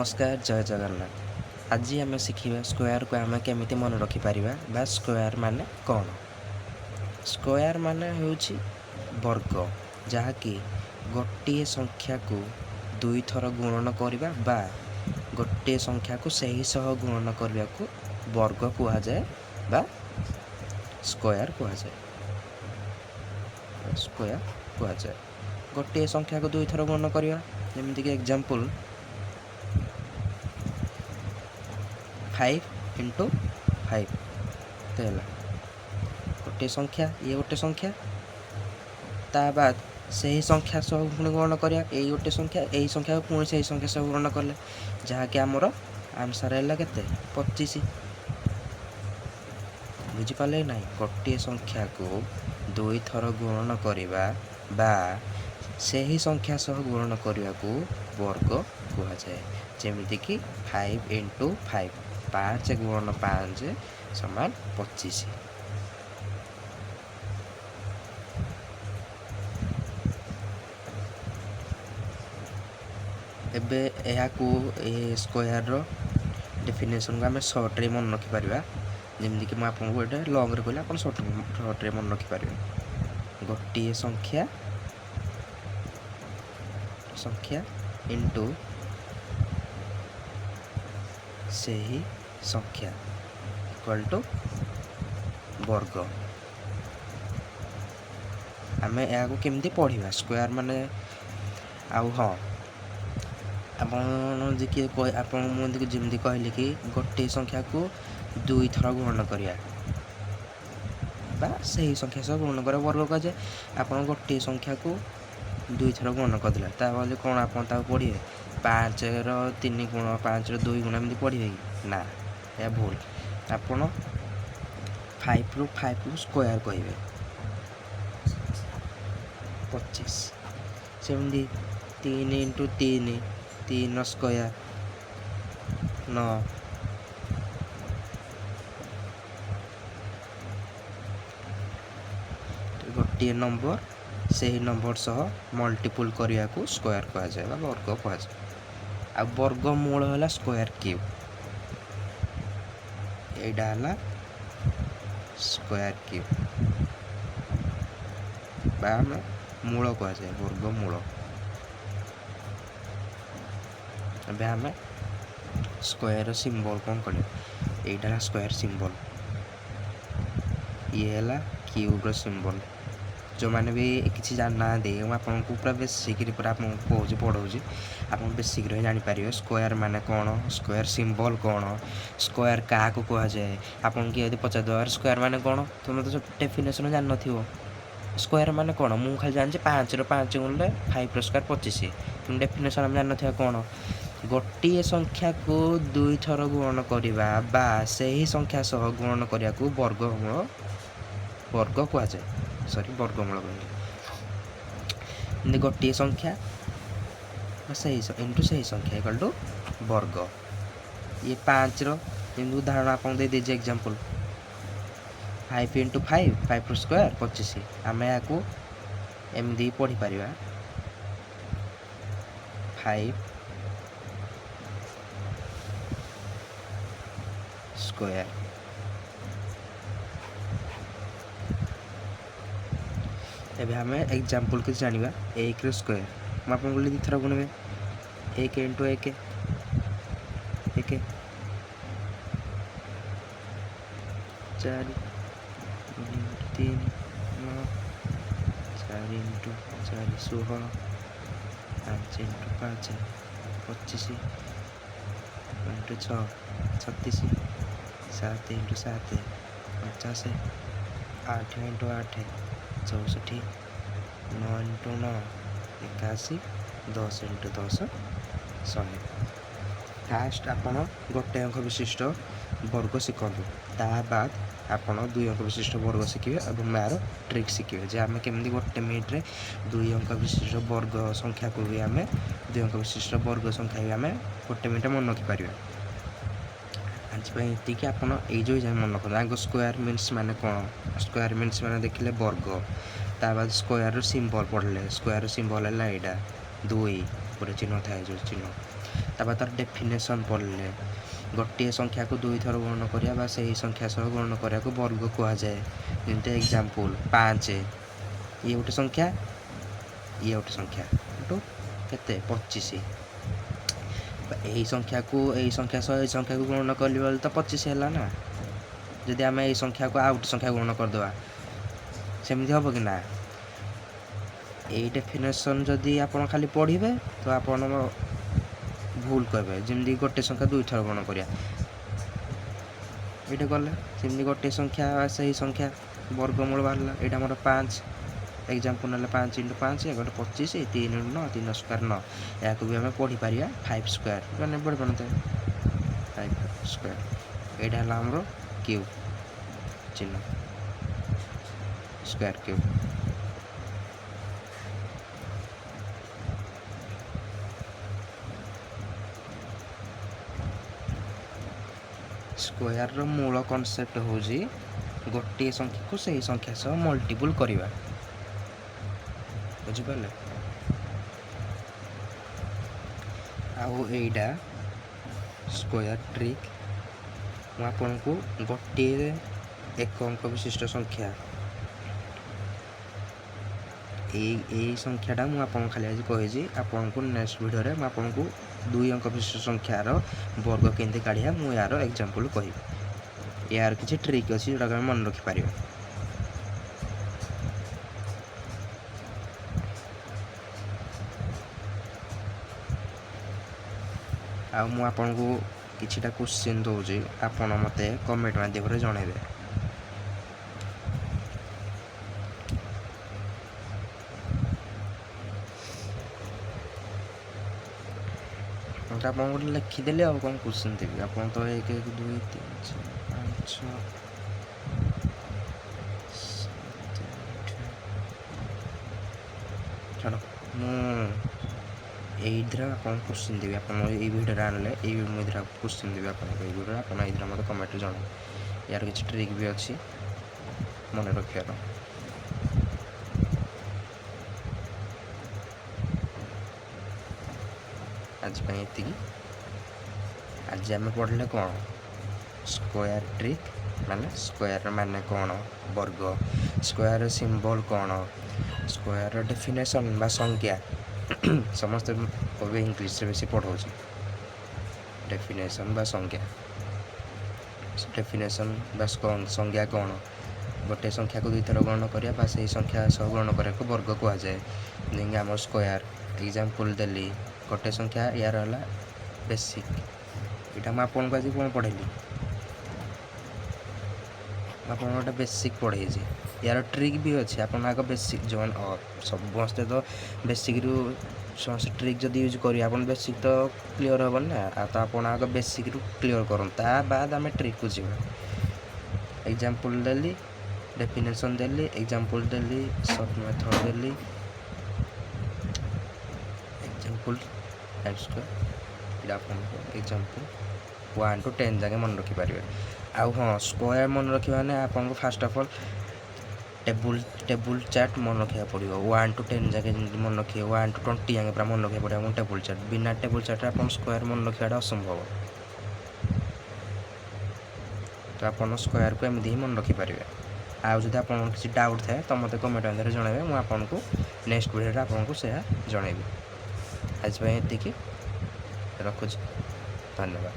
ନମସ୍କାର, ଜୟ ଜଗନ୍ନାଥ। ଆଜି ଆମେ ଶିଖିବା ସ୍କୋୟାରକୁ ଆମେ କେମିତି ମନେ ରଖିପାରିବା ବା ସ୍କୋୟାର ମାନେ କ'ଣ। ସ୍କୋୟାର ମାନେ ହେଉଛି ବର୍ଗ, ଯାହାକି ଗୋଟିଏ ସଂଖ୍ୟାକୁ ଦୁଇଥର ଗୁଣନ କରିବା ବା ଗୋଟିଏ ସଂଖ୍ୟାକୁ ସେହି ସହ ଗୁଣନ କରିବାକୁ ବର୍ଗ କୁହାଯାଏ ବା ସ୍କୋୟାର କୁହାଯାଏ। ସ୍କୋୟାର କୁହାଯାଏ ଗୋଟିଏ ସଂଖ୍ୟାକୁ ଦୁଇଥର ଗୁଣନ କରିବା। ଯେମିତିକି ଏକ୍ଜାମ୍ପଲ୍, 5 ଇଣ୍ଟୁ 5 କେତେ ହେଲା? ଗୋଟିଏ ସଂଖ୍ୟା, ଇଏ ଗୋଟେ ସଂଖ୍ୟା, ତା ବାଦ ସେହି ସଂଖ୍ୟା ସହ ପୁଣି ଗୁଣନ କରିବା। ଏଇ ଗୋଟେ ସଂଖ୍ୟା, ଏଇ ସଂଖ୍ୟାକୁ ପୁଣି ସେହି ସଂଖ୍ୟା ସହ ଗୁଣନ କଲେ ଯାହାକି ଆମର ଆନ୍ସର୍ ହେଲା କେତେ? 25। ବୁଝିପାରିଲେ ନାହିଁ? ଗୋଟିଏ ସଂଖ୍ୟାକୁ ଦୁଇଥର ଗୁଣନ କରିବା ବା ସେହି ସଂଖ୍ୟା ସହ ଗୁଣନ କରିବାକୁ ବର୍ଗ କୁହାଯାଏ। ଯେମିତିକି 5 ଇଣ୍ଟୁ 5, 5 ଗୁଣନ 5 ସମାନ 25। ଏବେ ଏହାକୁ, ଏ ସ୍କୋୟାରର ଡେଫିନେସନକୁ ଆମେ ସର୍ଟରେ ମନେ ରଖିପାରିବା। ଯେମିତିକି ମୁଁ ଆପଣଙ୍କୁ ଏଇଟା ଲଙ୍ଗରେ କହିଲେ ଆପଣ ସର୍ଟରେ ମନେ ରଖିପାରିବେ। ଗୋଟିଏ ସଂଖ୍ୟା ଇଣ୍ଟୁ ସେହି ସଂଖ୍ୟା ଇକ୍ୱାଲ୍ ଟୁ ବର୍ଗ। ଆମେ ଏହାକୁ କେମିତି ପଢ଼ିବା, ସ୍କୋୟାର ମାନେ? ଆଉ ହଁ, ଆପଣ ଯେ କିଏ, ଆପଣ ମୁଁ ଯେମିତି କହିଲି କି ଗୋଟିଏ ସଂଖ୍ୟାକୁ ଦୁଇଥର ଗୁଣନ କରିବା ବା ସେହି ସଂଖ୍ୟା ସହ ଗୁଣନ କରିବା ବର୍ଗ କୁହାଯାଏ। ଆପଣ ଗୋଟିଏ ସଂଖ୍ୟାକୁ ଦୁଇଥର ଗୁଣନ କରିଦେଲେ, ତା ବୋଲି କ'ଣ ଆପଣ ତାକୁ ପଢ଼ିବେ 5ର 3 ଗୁଣ, 5ର 2 ଗୁଣ, ଏମିତି ପଢ଼ିବେ କି ନା? ଏହା ଭୁଲ। ଆପଣ ଫାଇଭରୁ ଫାଇଭକୁ ସ୍କୋୟାର କହିବେ, 25। ସେମିତି 3 ଇଣ୍ଟୁ 3, 3ର ସ୍କୋୟାର 9। ଗୋଟିଏ ନମ୍ବର ସେହି ନମ୍ବର ସହ ମଲ୍ଟିପୁଲ୍ କରିବାକୁ ସ୍କୋୟାର କୁହାଯାଏ ବା ବର୍ଗ କୁହାଯାଏ। ଆଉ ବର୍ଗମୂଳ ହେଲା ସ୍କୋୟାର କ୍ୟୁବ୍। ଏଇଟା ହେଲା ସ୍କୋୟାର କ୍ୟୁବ୍ ବା ଆମେ ମୂଳ କୁହାଯାଏ, ବର୍ଗମୂଳ। ଏବେ ଆମେ ସ୍କୋୟାର ସିମ୍ବଲ୍ କ'ଣ କରିବା? ଏଇଟା ହେଲା ସ୍କୋୟାର ସିମ୍ବଲ୍, ଇଏ ହେଲା କ୍ୟୁବ୍ର ସିମ୍ବଲ୍। ଯେଉଁମାନେ ବି କିଛି ଜାଣିନାହାନ୍ତି, ମୁଁ ଆପଣଙ୍କୁ ପୁରା ବେସିକ୍‌ରେ ପୁରା ଆପଣଙ୍କୁ କହୁଛି, ପଢ଼ଉଛି। ଆପଣ ବେସିକ୍‌ରେ ହିଁ ଜାଣିପାରିବେ ସ୍କୋୟାର ମାନେ କ'ଣ, ସ୍କୋୟାର ସିମ୍ବଲ୍ କ'ଣ, ସ୍କୋୟାର କାହାକୁ କୁହାଯାଏ। ଆପଣଙ୍କୁ କିଏ ଯଦି ପଚାରିଦେବ ସ୍କୋୟାର ମାନେ କ'ଣ, ତୁମେ ତ ଡେଫିନେସନ୍ ଜାଣିନଥିବ ସ୍କୋୟାର ମାନେ କ'ଣ। ମୁଁ ଖାଲି ଜାଣିଛି 5ର 5 ଗୁଣିଲେ ଫାଇଭ୍ର ସ୍କୋୟାର 25, କିନ୍ତୁ ଡେଫିନେସନ୍ ଆମେ ଜାଣିନଥିବା କ'ଣ। ଗୋଟିଏ ସଂଖ୍ୟାକୁ ଦୁଇଥର ଗୁଣନ କରିବା ବା ସେହି ସଂଖ୍ୟା ସହ ଗୁଣନ କରିବାକୁ ବର୍ଗମୂଳ, ବର୍ଗ କୁହାଯାଏ। ସରି, ବର୍ଗମୂଳ କହିଲି। ଏମିତି ଗୋଟିଏ ସଂଖ୍ୟା ବା ସେହି ଇଣ୍ଟୁ ସେହି ସଂଖ୍ୟା ଇକ୍ୱାଲ୍ ଟୁ ବର୍ଗ। ଇଏ 5ର ଯେମିତି ଉଦାହରଣ ଆପଣଙ୍କୁ ଦେଇଦେଇଛି, ଏକ୍ଜାମ୍ପଲ୍ 5 ଇଣ୍ଟୁ 5, ଫାଇଭ୍ର ସ୍କୋୟାର 25। ଆମେ ଏହାକୁ ଏମିତି ପଢ଼ିପାରିବା, 5 ସ୍କୋୟାର। ଏବେ ଆମେ ଏକ୍ଜାମ୍ପଲ୍ କିଛି ଜାଣିବା। 1ର ସ୍କୋୟାର, ମୁଁ ଆପଣଙ୍କୁ କହିଲି ଦୁଇଥର ଗୁଣିବେ। 1 into 1, 1, 4 3 9, 4 into 4 16, 5 into 5 25 into 6 36, 7 into 7 49, 8 into 8 64, 9 into 9 81, 10 into 10 100। First ଆପଣ ଗୋଟେ ଅଙ୍କ ବିଶିଷ୍ଟ ବର୍ଗ ଶିଖନ୍ତୁ, ତା ବାଦ ଆପଣ ଦୁଇ ଅଙ୍କ ବିଶିଷ୍ଟ ବର୍ଗ ଶିଖିବେ ଏବଂ ଏହାର ଟ୍ରିକ୍ ଶିଖିବେ ଯେ ଆମେ କେମିତି ଗୋଟେ ମିନିଟ୍ରେ ଦୁଇ ଅଙ୍କ ବିଶିଷ୍ଟ ବର୍ଗ ସଂଖ୍ୟାକୁ ବି ଆମେ, ଦୁଇ ଅଙ୍କ ବିଶିଷ୍ଟ ବର୍ଗ ସଂଖ୍ୟା ବି ଆମେ ଗୋଟେ ମିନିଟ୍ରେ ମନେ ରଖିପାରିବା। ଆଜି ପାଇଁ ଏତିକି। ଆପଣ ଏଇ ଯେଉଁ ଯାଏଁ ମନେ ରଖନ୍ତୁ ଆଗ, ସ୍କୋୟାର ମିନ୍ସ ମାନେ କ'ଣ। ସ୍କୋୟାର ମିନ୍ସ ମାନେ ଦେଖିଲେ ବର୍ଗ। ତା ବାଦ ସ୍କୋୟାରର ସିମ୍ବଲ୍ ପଢ଼ିଲେ। ସ୍କୋୟାର ସିମ୍ବଲ୍ ହେଲା ଏଇଟା, ଦୁଇ ଗୋଟେ ଚିହ୍ନ ଥାଏ, ଯେଉଁ ଚିହ୍ନ। ତାପରେ ତାର ଡେଫିନେସନ୍ ପଢ଼ିଲେ। ଗୋଟିଏ ସଂଖ୍ୟାକୁ ଦୁଇଥର ଗୁଣନ କରିବା ବା ସେହି ସଂଖ୍ୟା ସହ ଗୁଣନ କରିବାକୁ ବର୍ଗ କୁହାଯାଏ। ଯେମିତି ଏକ୍ଜାମ୍ପଲ୍ 5, ଇଏ ଗୋଟେ ସଂଖ୍ୟା, ଇଏ ଗୋଟେ ସଂଖ୍ୟା, ଇଣ୍ଟୁ କେତେ? 25। ଏଇ ସଂଖ୍ୟାକୁ ଏଇ ସଂଖ୍ୟା ସହ ଏଇ ସଂଖ୍ୟାକୁ ଗୁଣନ କଲି ବୋଲି ତ 25 ହେଲା ନା। ଯଦି ଆମେ ଏଇ ସଂଖ୍ୟାକୁ ଆଉ ଗୋଟେ ସଂଖ୍ୟା ଗୁଣନ କରିଦେବା, ସେମିତି ହେବ କି ନା? ଏଇ ଡେଫିନେସନ୍ ଯଦି ଆପଣ ଖାଲି ପଢ଼ିବେ ତ ଆପଣ ଭୁଲ କହିବେ। ଯେମିତି ଗୋଟେ ସଂଖ୍ୟା ଦୁଇଥର ଗୁଣ କରିବା, ଏଇଟା କଲେ ସେମିତି ଗୋଟେ ସଂଖ୍ୟା ସେହି ସଂଖ୍ୟା ବର୍ଗମୂଳ ବାହାରିଲା। ଏଇଟା ଆମର 5 ଏକ୍ଜାମ୍ପଲ୍ ନେଲେ, 5 ଇଣ୍ଟୁ 5 ଗୋଟେ 25, 3 ଇଣ୍ଟୁ 9, 3 ସ୍କୋୟାର 9। ଏହାକୁ ବି ଆମେ ପଢ଼ିପାରିବା 5 ସ୍କୋୟାର, ମାନେ ପଢ଼ିପାରନ୍ତେ 5 ସ୍କୋୟାର। ଏଇଟା ହେଲା ଆମର କ୍ୟୁବ୍ ଚିହ୍ନ, ସ୍କୋୟାର କ୍ୟୁବ୍। ସ୍କୋୟାରର ମୂଳ କନସେପ୍ଟ ହେଉଛି ଗୋଟିଏ ସଂଖ୍ୟାକୁ ସେହି ସଂଖ୍ୟା ସହ ମଲ୍ଟିପୁଲ୍ କରିବା। ବୁଝିପାରିଲେ? ଆଉ ଏଇଟା ସ୍କୋୟାର ଟ୍ରିକ୍। ମୁଁ ଆପଣଙ୍କୁ ଗୋଟିଏ ଏକ ଅଙ୍କ ବିଶିଷ୍ଟ ସଂଖ୍ୟା, ଏଇ ସଂଖ୍ୟାଟା ମୁଁ ଆପଣଙ୍କୁ ଖାଲି ଆଜି କହିଛି। ଆପଣଙ୍କୁ ନେକ୍ସଟ ଭିଡ଼ିଓରେ ମୁଁ ଆପଣଙ୍କୁ ଦୁଇ ଅଙ୍କ ବିଶିଷ୍ଟ ସଂଖ୍ୟାର ବର୍ଗ କେମିତି କାଢ଼ିବା, ମୁଁ ଏହାର ଏକ୍ଜାମ୍ପଲ୍ କହିବି। ଏହାର କିଛି ଟ୍ରିକ୍ ଅଛି ଯେଉଁଟାକୁ ଆମେ ମନେ ରଖିପାରିବା। ଆଉ ମୁଁ ଆପଣଙ୍କୁ କିଛିଟା କୋଶ୍ଚିନ୍ ଦେଉଛି, ଆପଣ ମୋତେ କମେଣ୍ଟ ମାଧ୍ୟମରେ ଜଣାଇବେ। ତ ଆପଣଙ୍କୁ ଗୋଟେ ଲେଖିଦେଲି, ଆଉ କ'ଣ କୋଶ୍ଚିନ୍ ଦେବି? ଆପଣ ତ 1, 1, 2, 3, 4, 5, 6, 7, 8, ଛାଡ଼, ମୁଁ ଏଇଥିରେ ଆପଣଙ୍କୁ କୋଶ୍ଚିନ୍ ଦେବି। ଆପଣ ଏଇ ଭିଡ଼ିଓରେ ଆଣିଲେ ଏଇ ମୁଁ ଏଥିରେ କୋଶ୍ଚିନ୍ ଦେବି ଆପଣଙ୍କୁ ଏଇ ଭିଡ଼ିଓରେ। ଆପଣ ଏଇଥିରେ ମୋତେ କମେଣ୍ଟରେ ଜଣାଇବେ। ୟାର କିଛି ଟ୍ରିକ୍ ବି ଅଛି ମନେ ରଖିବାର। ଆଜି ପାଇଁ ଏତିକି। ଆଜି ଆମେ ପଢ଼ିଲେ କ'ଣ? ସ୍କୋୟାର ଟ୍ରିକ୍, ମାନେ ସ୍କୋୟାର ମାନେ କ'ଣ, ବର୍ଗ, ସ୍କୋୟାର ସିମ୍ବଲ୍ କ'ଣ, ସ୍କୋୟାର ଡେଫିନେସନ୍ ବା ସଂଜ୍ଞା। ସମସ୍ତେ କହିବେ ଇଂଲିଶରେ ବେଶୀ ପଢ଼ଉଛି। ଡେଫିନେସନ୍ ବା ସଂଜ୍ଞା, ଡେଫିନେସନ୍ ବା ସଂଜ୍ଞା କ'ଣ? ଗୋଟେ ସଂଖ୍ୟାକୁ ଦୁଇଥର ଗୁଣନ କରିବା ବା ସେହି ସଂଖ୍ୟା ସହ ଗୁଣନ କରିବାକୁ ବର୍ଗ କୁହାଯାଏ। ଯେମିତି ଆମର ସ୍କୋୟାର ଏକ୍ଜାମ୍ପଲ୍ ଦେଲି, ଗୋଟେ ସଂଖ୍ୟା, ୟାର ହେଲା ବେସିକ୍। ଏଇଟା ମୁଁ ଆପଣଙ୍କୁ ଆଜି କ'ଣ ପଢ଼େଇଲି? ମୁଁ ଆପଣଙ୍କୁ ଗୋଟେ ବେସିକ୍ ପଢ଼େଇଛି। ୟାର ଟ୍ରିକ୍ ବି ଅଛି। ଆପଣ ଆଗ ବେସିକ୍, ଯେଉଁମାନେ ସମସ୍ତେ ତ ବେସିକ୍ରୁ ସମସ୍ତେ ଟ୍ରିକ୍ ଯଦି ୟୁଜ୍ କରିବେ, ଆପଣ ବେସିକ୍ ତ କ୍ଲିଅର୍ ହେବନି ନା। ଆଉ ତ ଆପଣ ଆଗ ବେସିକ୍ରୁ କ୍ଲିଅର୍ କରନ୍ତୁ, ତା ବାଦ ଆମେ ଟ୍ରିକ୍କୁ ଯିବା। ଏକ୍ଜାମ୍ପଲ୍ ଦେଲି, ଡେଫିନେସନ୍ ଦେଲି, ଏକ୍ଜାମ୍ପଲ୍ ଦେଲି, ସର୍ଟ ମେଥଡ଼ ଦେଲି, ଏକ୍ଜାମ୍ପଲ୍ 5 ସ୍କୋୟାର। ଏଇଟା ଆପଣଙ୍କୁ ଏକ୍ଜାମ୍ପଲ୍ 1 ଟୁ 10 ଯାକେ ମନେ ରଖିପାରିବେ। ଆଉ ହଁ, ସ୍କୋୟାର ମନେ ରଖିବା ମାନେ ଆପଣଙ୍କୁ first of all table chart ମନେ ରଖିବାକୁ ପଡ଼ିବ। 1 ଟୁ 10 ଯାକେ ଯେମିତି ମନେ ରଖିବେ, 1 ଟୁ 20 ଯାକେ ପୁରା ମନେ ରଖିବାକୁ ପଡ଼ିବ ଆପଣଙ୍କୁ ଟେବୁଲ୍ ଚାର୍ଟ। ବିନା ଟେବୁଲ୍ ଚାର୍ଟରେ ଆପଣ ସ୍କୋୟାର ମନେ ରଖିବାଟା ଅସମ୍ଭବ। ତ ଆପଣ ସ୍କୋୟାରକୁ ଏମିତି ହିଁ ମନେ ରଖିପାରିବେ। ଆଉ ଯଦି ଆପଣଙ୍କର କିଛି ଡାଉଟ୍ ଥାଏ ତ ମୋତେ କମେଣ୍ଟ ମାଧ୍ୟମରେ ଜଣାଇବେ। ମୁଁ ଆପଣଙ୍କୁ ନେକ୍ସଟ ଭିଡ଼ିଓରେ ଆପଣଙ୍କୁ ସେୟା ଜଣାଇବି। ଆଜି ପାଇଁ ଏତିକି ରଖୁଛି, ଧନ୍ୟବାଦ।